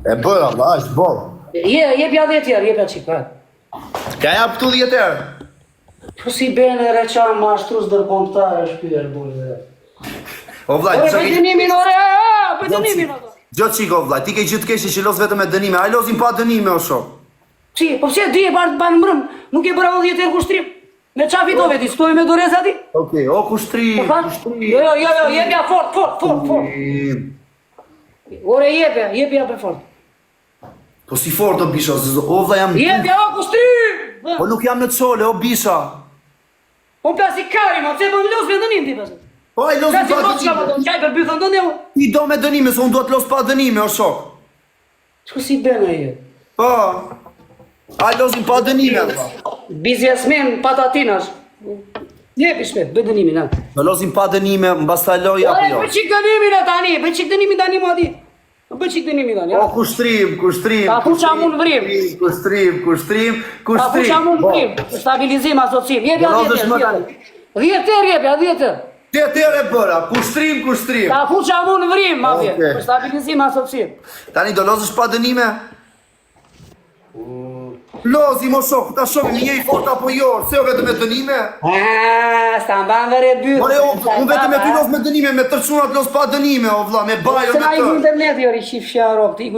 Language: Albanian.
E bëra, vlla, është boll. Je, jepja 10 herë, jepja çik, ha. Ka jap këtu 10 herë. Po si bën e reçan mashtrus ndërkombëtar është ky er burrë. O vlla, Ore, çka bëj ke dënimin, ore, bëj dënimin ato. Gjo çik o vlla, ti ke gjithë keqe që los vetëm me dënime. Ai lozim pa dënime o shok. Si, po pse di e bar ban mbrëm, nuk e bëra unë 10 herë kushtrim. Me ça fitove ti, s'toj me dorez aty? Okej, o kushtrim, Po tha? kushtrim. Jo, jo, jo, jo, jepja fort, fort, fort, fort. Ore jepja, jepja për fort. Po si fort o bisha, o o vlla jam Jepja o kushtrim! Po nuk jam në çole o bisha. Po plasi kari, ma pse bën los me dënim ti pastaj? Po ai los Plasi pa mos ka dënime. po çaj për bythën tënde unë. Ti do me dënime, se unë dua të los pa dënime o shok. Ç'ku si bën ai? Po. Ai lozim pa dënime vlla. Biznesmen patatinash. Jepi shpejt, bëj dënimin, ha. Do lozim pa dënime, mbas ta loj apo Ore, jo. bëj çik dënimin e tani, bëj çik dënimin tani mua di. Bëj çik dënimin tani. O kushtrim, kushtrim. Ta fuqa kushtrim, mund vrim. Kushtrim, kushtrim, Ta kushtrim. fuqa mund Po. vrim, stabilizim, asocim. Jepja Do 10 lozësh më herë. tani. 10 herë jepja, 10 herë. 8 herë e bëra, kushtrim, kushtrim. Ta fuqa mund vrim, ma vje. Okej. Për stabilizim, asocim. Tani do lozësh pa dënime? Lozi, mo shok, ta shohim një i fort apo jo, se jo vetëm me dënime? Ah, sa mban vere byth. Ore, unë unë vetëm me ty los me dënime, me tërë çunat los pa dënime, o vlla, me bajo Se me na iku tërë. interneti, ori, qifsha rok, ti iku.